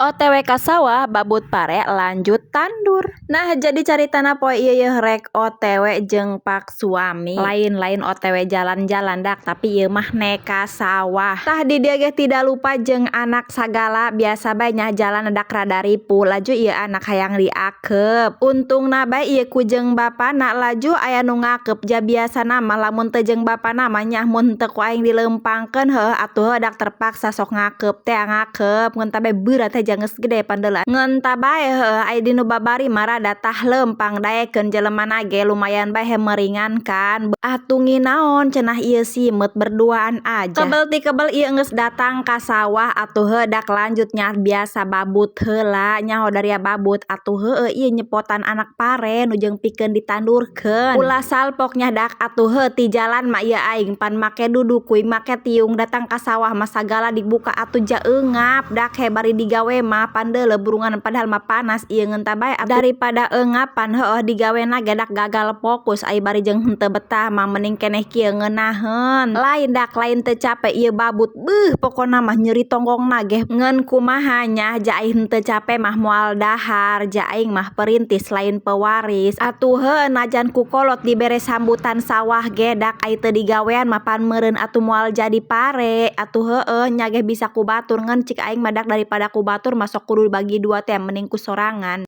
OTW ka sawah, babut pare, lanjut tandur. Nah, jadi caritana poe ieu yeuh rek OTW jeung pak suami. Lain-lain OTW jalan-jalan dak, tapi ieu mah neka sawah. Tah, di dieu ge tidak lupa jeung anak sagala. Biasa bae nya jalan dak rada ripuh, laju ieu anak hayang diakep. Untungna bae ieu ku jeung bapana, laju aya nu ngakep. Ja biasana mah lamun teu jeung bapana mah nya, mun teu ku aing dileumpangkeun, heuh atuh dak terpaksa sok ngakep teh, ngakep ngeun bae beurat teh geus gede pandeula ngeun bae. Heuh, aya dinu babari mah rada tah leumpang daekeun jelemana ge lumayan bae meringankan. Atuh nginaon cenah ieu simeut berduaan aja. Kebel ti kebel ieu geus datang ka sawah atuh heuh dak lanjut nya, biasa babut heula nyaho daria babut. Atuh heueuh ieu nyepotan anak pare nu jeung pikeun ditandurkeun. Ulah salpok nya dak. Atuh heuh, ti jalan mah ieu aing pan make duduk kuing make tiung, datang ka sawah mah sagala dibuka atuh, ja eungap dak. He, bari digawe mah pandeuleu burungan, padahal mah panas ieu. Ngeun bae daripada eungapan, heueuh digawena ge dak gagal fokus. Ai bari jeung henteu betah mah mending keneh kieu ngeunaheun. Lain dak, lain teu capek ieu babut, beuh, pokona mah nyeri tonggongna ge. Ngeun kumaha nya, ja ai henteu capek mah moal dahar, ja aing mah perintis lain pewaris. Atuh heuh, najan ku kolot dibere sambutan sawah ge dak, ai teu digawean mah pan meureun atuh moal jadi pare. Atuh heueuh nya ge bisa ku batur, ngan cik aing mah dak daripada ku batur mah sok kudu bagi dua teh mending ku sorangan.